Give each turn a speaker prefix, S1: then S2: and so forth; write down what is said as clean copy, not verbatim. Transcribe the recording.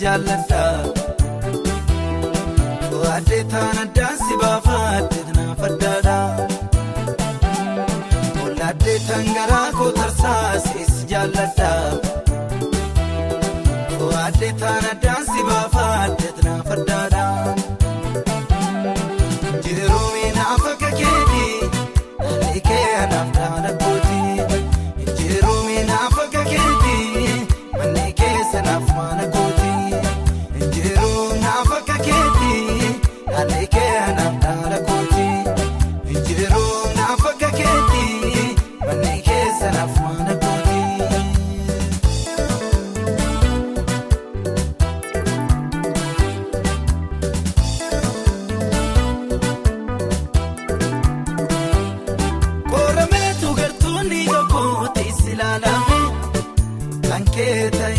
S1: jaalladha. Fo'aadde taana daansi baafaadde naaf addaadha. Hollaadde tan garaa koo tarsaasee si jaalladha. Fo'aadde taana daansi baafaadde naaf addaadha. Jiruumi naaf akka keetii dhaalli kee anaaf dhaala kooti. Jiruumi naaf akka keetii manni keessa naaf mana kooti. Jiruu naaf akka keetii dhaalli kee anaaf dhaala kooti. Jiruu naaf akka keetii manni keessa naaf mana kooti. Qorameetu gartuun tokko teessi ilaalame kan kee ta'e